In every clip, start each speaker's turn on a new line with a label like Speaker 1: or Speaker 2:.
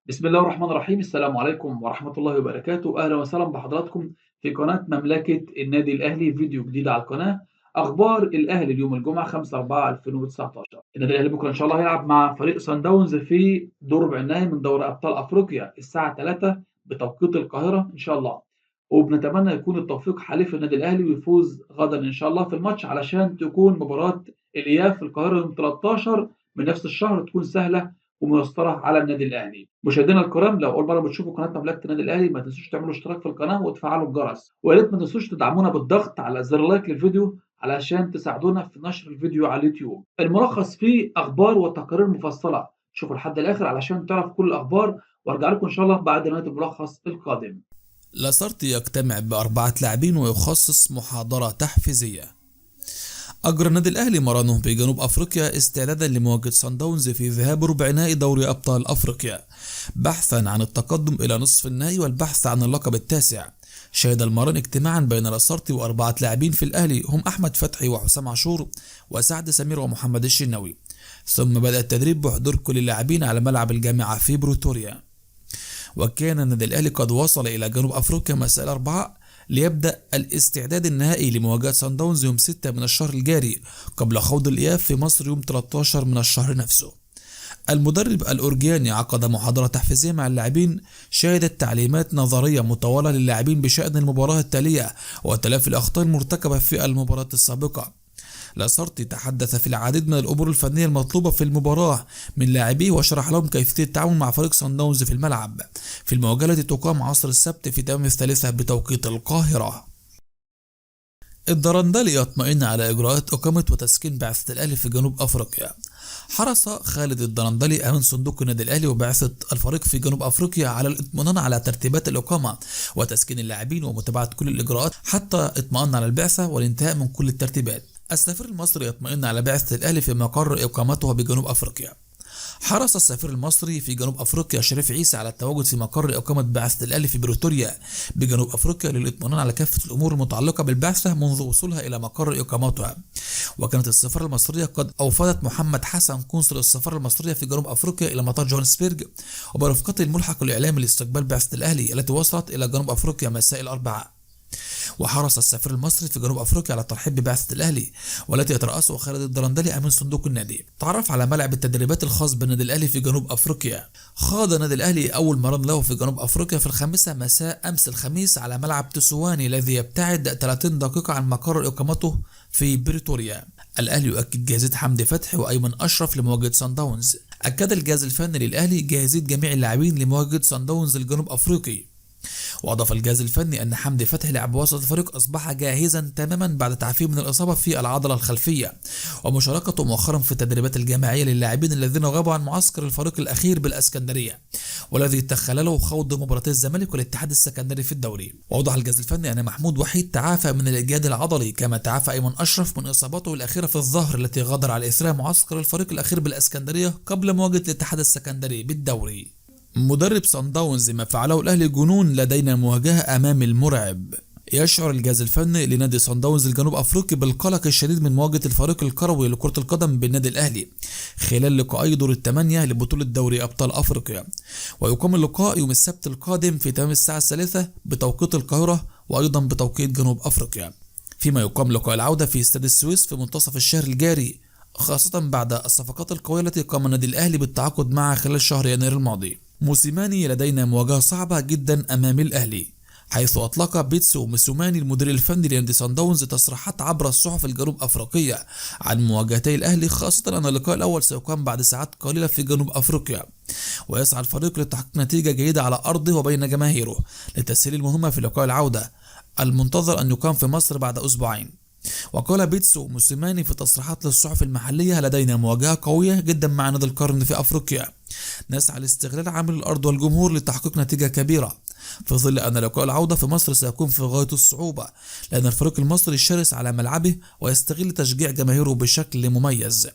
Speaker 1: بسم الله الرحمن الرحيم. السلام عليكم ورحمة الله وبركاته. أهلا وسهلا بحضراتكم في قناة مملكة النادي الأهلي، فيديو جديد على القناة. أخبار الأهلي اليوم الجمعة 5/4/2019. النادي الأهلي بكرة إن شاء الله هيلعب مع فريق سان داونز في دور ربع النهائي من دوري أبطال أفريقيا الساعة 3 بتوقيت القاهرة إن شاء الله، وبنتمنى يكون التوفيق حليف النادي الأهلي ويفوز غدا إن شاء الله في الماتش، علشان تكون مباراة الإياب في القاهرة يوم 13 من نفس الشهر تكون سهلة وميسرة على النادي الأهلي. مشاهدينا الكرام، لو أول مرة بتشوفوا قناة مملكة النادي الأهلي ما تنسوش تعملوا اشتراك في القناة وتفعلوا الجرس، ويا ريت ما تنسوش تدعمونا بالضغط على زر لايك للفيديو علشان تساعدونا في نشر الفيديو على اليوتيوب. الملخص فيه أخبار وتقارير مفصلة، شوفوا لحد الآخر علشان تعرف كل الأخبار، وأرجع لكم إن شاء الله بعد نهاية الملخص القادم.
Speaker 2: لاسارتي يجتمع ب4 لاعبين ويخصص محاضرة تحفيزية. أجرى النادي الأهلي مرانه بجنوب أفريقيا استعدادا لمواجهة سان داونز في ذهاب ربع نهائي دوري أبطال أفريقيا، بحثا عن التقدم إلى نصف النهائي والبحث عن اللقب التاسع. شهد المران اجتماعا بين لاسارتي و4 لاعبين في الأهلي هم أحمد فتحي وحسام عاشور وسعد سمير ومحمد الشناوي، ثم بدأ التدريب بحضور كل اللاعبين على ملعب الجامعة في بروتوريا. وكان النادي الأهلي قد وصل إلى جنوب أفريقيا مساء الأربعاء ليبدأ الاستعداد النهائي لمواجهة سان داونز يوم 6 من الشهر الجاري قبل خوض الإياب في مصر يوم 13 من الشهر نفسه. المدرب الأورجياني عقد محاضرة تحفيزية مع اللاعبين شهدت تعليمات نظرية مطولة للاعبين بشأن المباراة التالية وتلافي الأخطاء المرتكبة في المباراة السابقة. لاسارتي تحدث في العديد من الأمور الفنية المطلوبة في المباراة من لاعبيه وشرح لهم كيفية التعامل مع فريق سان داونز في الملعب في المواجهة التي تقام عصر السبت في تمام 3 بتوقيت القاهرة. الدرندلي يطمئن على إجراءات إقامة وتسكين بعثة الأهلي في جنوب أفريقيا. حرص خالد الدرندلي أمين صندوق النادي الأهلي وبعثة الفريق في جنوب أفريقيا على الاطمئنان على ترتيبات الإقامة وتسكين اللاعبين ومتابعة كل الإجراءات حتى اطمئن على البعثة والانتهاء من كل الترتيبات. السفير المصري يطمئن على بعثة الأهلي في مقر إقامته بجنوب أفريقيا. حرص السفير المصري في جنوب أفريقيا شريف عيسى على التواجد في مقر إقامة بعثة الأهلي في بريتوريا بجنوب أفريقيا للاطمئنان على كافة الأمور المتعلقة بالبعثة منذ وصولها إلى مقر إقامتها. وكانت السفارة المصرية قد أوفدت محمد حسن قنصل السفارة المصرية في جنوب أفريقيا إلى مطار جوهانسبرج وبرفقته الملحق الإعلامي لاستقبال بعثة الأهلي التي وصلت إلى جنوب أفريقيا مساء الأربعاء. وحرص السفير المصري في جنوب أفريقيا على الترحيب ببعثة الأهلي والتي يترأسه خالد الدرندلي أمين صندوق النادي. تعرف على ملعب التدريبات الخاص بالنادي الأهلي في جنوب أفريقيا. خاض النادي الأهلي أول مران له في جنوب أفريقيا في 5 مساء أمس الخميس على ملعب تسواني الذي يبتعد 30 دقيقة عن مقر إقامته في بريتوريا. الأهلي يؤكد جاهزية حمدي فتحي وأيمن أشرف لمواجهة سان داونز. أكد الجهاز الفني للأهلي جاهزية جميع اللاعبين لمواجهة سان داونز الجنوب أفريقي. وأضاف الجهاز الفني أن حمدي فتحي لاعب وسط الفريق أصبح جاهزا تماما بعد تعافيه من الإصابة في العضلة الخلفية ومشاركته مؤخرا في التدريبات الجماعية للاعبين الذين غابوا عن معسكر الفريق الأخير بالأسكندرية والذي تخلله خوض مباراتي الزمالك والاتحاد السكندري في الدوري. وأوضح الجهاز الفني أن محمود وحيد تعافى من الإجهاد العضلي كما تعافى أيمن أشرف من إصابته الأخيرة في الظهر التي غادر على إثرها معسكر الفريق الأخير بالأسكندرية قبل مواجهة الاتحاد السكندري بالدوري. مدرب سان داونز ما فعله الأهلي جنون، لدينا مواجهة أمام المرعب. يشعر الجهاز الفني لنادي سان داونز الجنوب أفريقي بالقلق الشديد من مواجهة الفريق الكروي لكرة القدم بالنادي الأهلي خلال لقائي دور الثمانية لبطولة دوري أبطال أفريقيا. ويقام اللقاء يوم السبت القادم في تمام الساعة 3 بتوقيت القاهرة وأيضا بتوقيت جنوب أفريقيا، فيما يقام لقاء العودة في استاد السويس في منتصف الشهر الجاري، خاصة بعد الصفقات القوية التي قام النادي الأهلي بالتعاقد معها خلال شهر يناير الماضي. موسيماني لدينا مواجهة صعبة جدا أمام الأهلي، حيث أطلق بيتسو موسيماني المدير الفني لنادي سان داونز تصريحات عبر الصحف الجنوب أفريقية عن مواجهتي الأهلي، خاصة أن اللقاء الأول سيقام بعد ساعات قليلة في جنوب أفريقيا. ويسعى الفريق لتحقيق نتيجة جيدة على أرضه وبين جماهيره لتسهيل المهمة في لقاء العودة المنتظر أن يقام في مصر بعد أسبوعين. وقال بيتسو موسيماني في تصريحات للصحف المحلية: لدينا مواجهة قوية جدا مع نادي القرن في أفريقيا، نسعى لاستغلال عامل الأرض والجمهور لتحقيق نتيجة كبيرة، في ظل أن لقاء العودة في مصر سيكون في غاية الصعوبة لأن الفريق المصري شرس على ملعبه ويستغل تشجيع جماهيره بشكل مميز.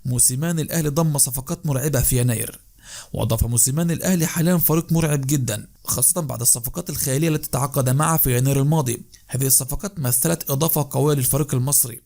Speaker 2: موسيماني الأهلي ضم صفقات مرعبة في يناير. وأضاف موسيماني الأهلي حاليا فريق مرعب جدا، خاصة بعد الصفقات الخيالية التي تعاقد معها في يناير الماضي. هذه الصفقات مثلت إضافة قوية للفريق المصري،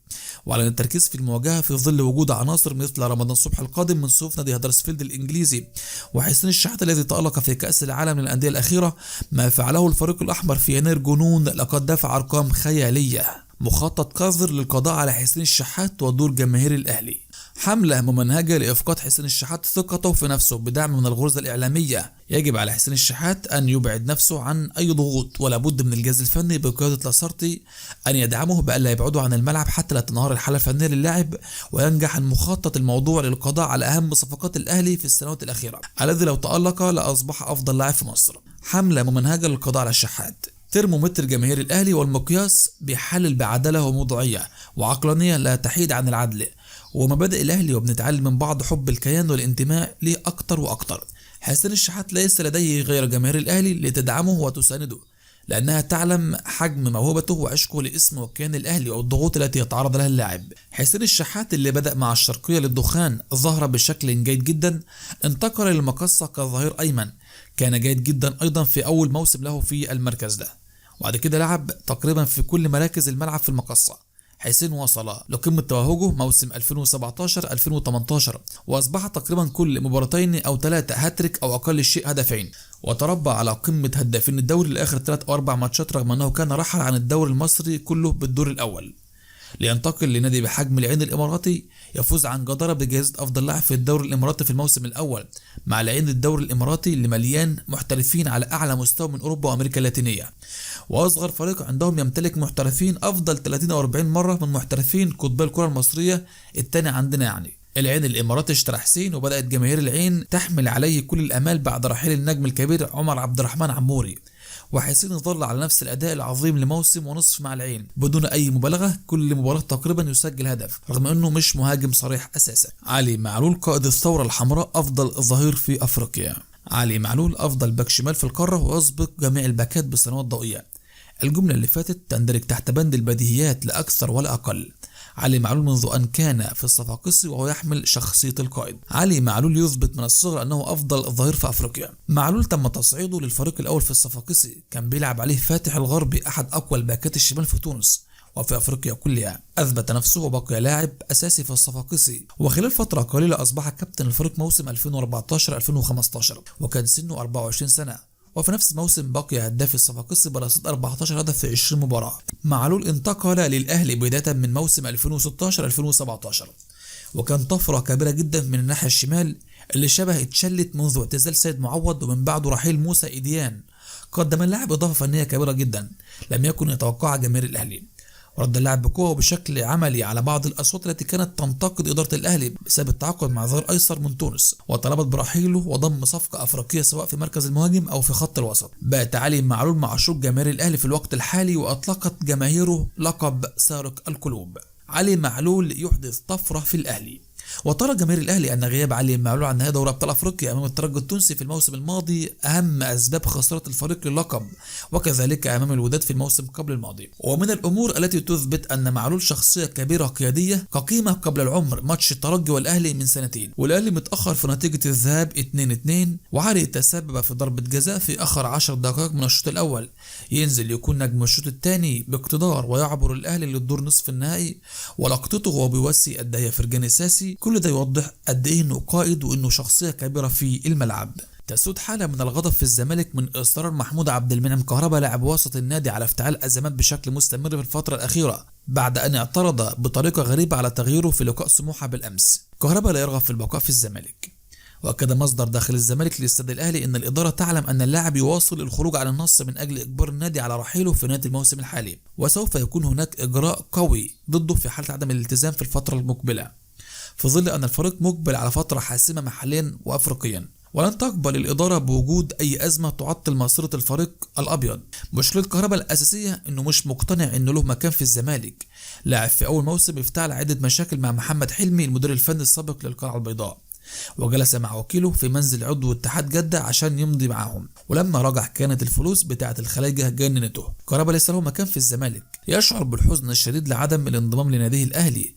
Speaker 2: وعلى التركيز في المواجهة في ظل وجود عناصر مثل رمضان صبحي القادم من صفوف نادي هدرسفيلد الإنجليزي، وحسين الشحات الذي تألق في كأس العالم للأندية الأخيرة. ما فعله الفريق الأحمر في يناير جنون، لقد دفع أرقام خيالية. مخطط قذر للقضاء على حسين الشحات ودور جماهير الأهلي. حملة ممنهجة لإفقاد حسين الشحات ثقته في نفسه بدعم من الغرزة الإعلامية. يجب على حسين الشحات أن يبعد نفسه عن أي ضغوط، ولا بد من الجهاز الفني بقيادة لاسارتي أن يدعمه بألا يبعده عن الملعب حتى لا تنهار الحالة الفنية للاعب، وينجح المخطط الموضوع للقضاء على أهم صفقات الأهلي في السنوات الأخيرة، الذي لو تألق لأصبح أفضل لاعب في مصر. حملة ممنهجة للقضاء على الشحات. ترمومتر جماهير الأهلي والمقياس بيحلل بعدالة وموضوعية وعقلانية لا تحيد عن العدل ومبادئ الأهلي، وبنتعلم من بعض حب الكيان والانتماء ليه أكتر وأكتر. حسين الشحات ليس لديه غير جماهير الأهلي لتدعمه وتسانده، لأنها تعلم حجم موهبته وعشقه لاسم وكيان الأهلي والضغوط التي يتعرض لها اللاعب. حسين الشحات اللي بدأ مع الشرقية للدخان ظهر بشكل جيد جدا، انتقل للمقصة كظهير أيمن، كان جيد جدا أيضا في أول موسم له في المركز ده، وبعد كده لعب تقريبا في كل مراكز الملعب في المقصة. حسين وصل لقمة توهجه موسم 2017-2018، وأصبح تقريبا كل مباراتين أو 3 هاتريك أو أقل شيء هدفين، وتربى على قمة هدافين الدوري لآخر 3 أو 4 ماتشات، رغم أنه كان رحل عن الدوري المصري كله بالدور الأول لينتقل لنادي بحجم العين الإماراتي، يفوز عن جدارة بجائزة أفضل لاعب في الدوري الإماراتي في الموسم الأول مع العين الدوري الإماراتي اللي مليان محترفين على أعلى مستوى من أوروبا وأمريكا اللاتينية، وأصغر فريق عندهم يمتلك محترفين أفضل 30 أو 40 مرة من محترفين قطبي الكرة المصرية الثاني عندنا. يعني العين الإماراتي اشترى حسين، وبدأت جماهير العين تحمل عليه كل الأمال بعد رحيل النجم الكبير عمر عبد الرحمن عموري. وحسين ظل على نفس الأداء العظيم لموسم ونصف مع العين بدون أي مبالغة، كل مباراة تقريبا يسجل هدف رغم أنه مش مهاجم صريح أساسا. علي معلول قائد الثورة الحمراء أفضل ظهير في أفريقيا. علي معلول أفضل باك شمال في القارة ويسبق جميع الباكات بسنوات ضوئية. الجملة اللي فاتت تندرج تحت بند البديهيات لا أكثر ولا أقل. علي معلول منذ أن كان في الصفاقسي وهو يحمل شخصية القائد. علي معلول يثبت من الصغر أنه أفضل ظهير في أفريقيا. معلول تم تصعيده للفريق الأول في الصفاقسي، كان بيلعب عليه فاتح الغربي أحد أقوى الباكات الشمال في تونس وفي أفريقيا كلها. أثبت نفسه وبقي لاعب أساسي في الصفاقسي، وخلال فترة قليلة أصبح كابتن الفريق موسم 2014-2015 وكان سنه 24 سنة، وفي نفس الموسم بقي هداف الصفاقسي برصيد 14 هدف في 20 مباراة. معلول انتقل للأهلي بداية من موسم 2016-2017، وكان طفرة كبيرة جدا من الناحية الشمال اللي شبه اتشلت منذ اعتزال سيد معوض ومن بعده رحيل موسى إيديان. قدم اللاعب إضافة فنية كبيرة جدا لم يكن يتوقعها جماهير الأهلي، ورد اللاعب بقوة وبشكل عملي على بعض الأصوات التي كانت تنتقد إدارة الأهلي بسبب التعاقد مع ظهير أيسر من تونس، وطلبت برحيله وضم صفقة أفريقية سواء في مركز المهاجم أو في خط الوسط. بات علي معلول معشوق جماهير الأهلي في الوقت الحالي، وأطلقت جماهيره لقب سارق القلوب. علي معلول يحدث طفرة في الأهلي. وترى جماهير الأهلي أن غياب علي معلول عن نهائي دوري أبطال أفريقيا أمام الترجي التونسي في الموسم الماضي أهم أسباب خسارة الفريق للقب، وكذلك أمام الوداد في الموسم قبل الماضي. ومن الأمور التي تثبت أن معلول شخصية كبيرة قيادية كقيمة قبل العمر ماتش الترجي والأهلي من سنتين، والأهلي متأخر في نتيجة الذهاب 2-2، وعلي تسبب في ضربة جزاء في آخر 10 دقائق من الشوط الأول، ينزل يكون نجم الشوط الثاني باقتدار ويعبر الأهلي للدور نصف النهائي، ولقطته وهو بيوسي الداهية فرجاني ساسي، كل ده يوضح قد ايه انه قائد وانه شخصية كبيرة في الملعب. تسود حاله من الغضب في الزمالك من اصرار محمود عبد المنعم كهربا لاعب وسط النادي على افتعال ازمات بشكل مستمر في الفترة الاخيرة، بعد ان اعترض بطريقة غريبة على تغييره في لقاء سموحه بالامس. كهربا لا يرغب في البقاء في الزمالك، واكد مصدر داخل الزمالك لاستاد الاهلي ان الادارة تعلم ان اللاعب يواصل الخروج على النص من اجل اجبار النادي على رحيله في نهاية الموسم الحالي، وسوف يكون هناك اجراء قوي ضده في حاله عدم الالتزام في الفترة المقبلة، في ظل أن الفريق مقبل على فترة حاسمة محليا وأفريقيا، ولن تقبل الإدارة بوجود أي أزمة تعطل مسيرة الفريق الأبيض. مشكلة كهربا الأساسية أنه مش مقتنع أنه له مكان في الزمالك. لاعب في أول موسم افتعل عدة مشاكل مع محمد حلمي المدير الفني السابق للقلعة البيضاء، وجلس مع وكيله في منزل عضو اتحاد جدة عشان يمضي معاهم، ولما رجع كانت الفلوس بتاعة الخلايجة جننته. كهربا ليس له مكان في الزمالك، يشعر بالحزن الشديد لعدم الانضمام لناديه الأهلي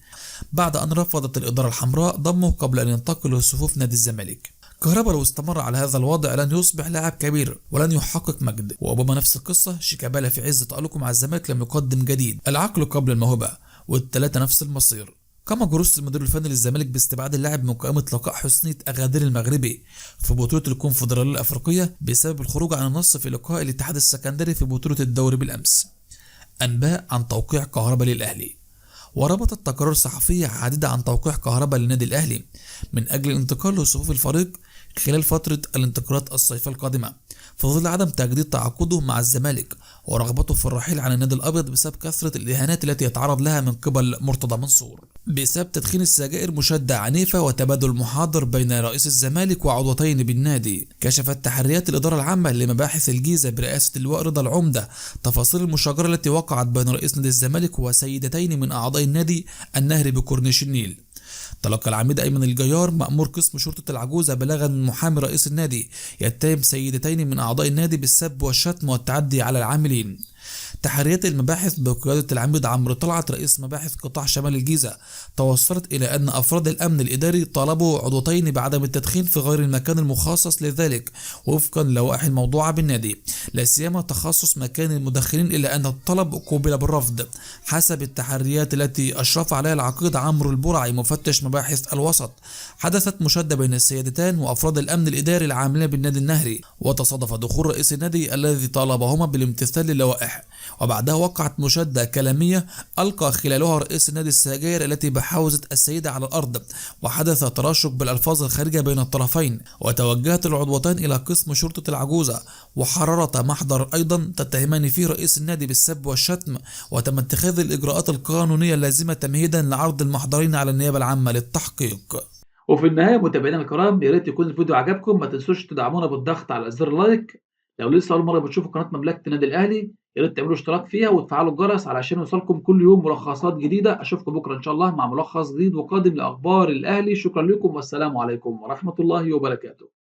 Speaker 2: بعد أن رفضت الإدارة الحمراء ضمه قبل أن ينتقل لصفوف نادي الزمالك. كهربا لو استمر على هذا الوضع لن يصبح لاعب كبير ولن يحقق مجد. وأوباما نفس القصة. شيكابالا في عز تألقه مع الزمالك لم يقدم جديد. العقل قبل الموهبة، والثلاثة نفس المصير. قام جروس المدير الفني للزمالك باستبعاد اللاعب من قائمة لقاء حسنية أغادير المغربي في بطولة الكونفدرالية الأفريقية بسبب الخروج عن النص في لقاء الاتحاد السكندري في بطولة الدوري بالأمس. أنباء عن توقيع كهربا للأهلي. وربطت تقارير صحفية عديدة عن توقيع كهربا للنادي الأهلي من أجل الانتقال لصفوف الفريق خلال فترة الانتقالات الصيفية القادمة، في ظل عدم تجديد تعاقده مع الزمالك ورغبته في الرحيل عن النادي الأبيض بسبب كثرة الإهانات التي يتعرض لها من قبل مرتضى منصور، بسبب تدخين السجائر، مشادة عنيفة وتبادل محاضر بين رئيس الزمالك وعضوتين بالنادي. كشفت تحريات الإدارة العامة لمباحث الجيزة برئاسة اللواء رضا العمدة تفاصيل المشاجرة التي وقعت بين رئيس نادي الزمالك وسيدتين من أعضاء النادي النهري بكورنيش النيل. تلقى العميد أيمن الجيار مأمور قسم شرطة العجوزة بلاغا من محامي رئيس النادي يتهم سيدتين من أعضاء النادي بالسب والشتم والتعدي على العاملين. تحريات المباحث بقيادة العميد عمرو طلعت رئيس مباحث قطاع شمال الجيزة توصلت إلى أن أفراد الأمن الإداري طالبوا عضوتين بعدم التدخين في غير المكان المخصص لذلك وفقا للوائح الموضوعة بالنادي، لا سيما تخصص مكان المدخنين، إلا أن الطلب قوبل بالرفض حسب التحريات التي أشرف عليها العقيد عمرو البرعي مفتش مباحث الوسط. حدثت مشادة بين السيدتان وأفراد الأمن الإداري العاملين بالنادي النهري، وتصادف دخول رئيس النادي الذي طالبهما بالامتثال للوائح، وبعدها وقعت مشادة كلامية ألقى خلالها رئيس النادي السجاير التي بحوزة السيدة على الأرض، وحدث تراشق بالألفاظ الخارجة بين الطرفين، وتوجهت العضوتان إلى قسم شرطة العجوزة وحررت محضر أيضا تتهمان فيه رئيس النادي بالسب والشتم، وتم اتخاذ الإجراءات القانونية اللازمة تمهيدا لعرض المحضرين على النيابة العامة للتحقيق.
Speaker 1: وفي النهاية متابعينا الكرام، يا ريت يكون الفيديو عجبكم، ما تنسوش تدعمونا بالضغط على زر لايك. لو لسه أول مرة بتشوفوا قناة مملكة النادي الأهلي يا ريت تعملوا اشتراك فيها وتفعلوا الجرس علشان يوصلكم كل يوم ملخصات جديدة. أشوفكم بكرة إن شاء الله مع ملخص جديد وقادم لأخبار الأهلي. شكرا لكم والسلام عليكم ورحمة الله وبركاته.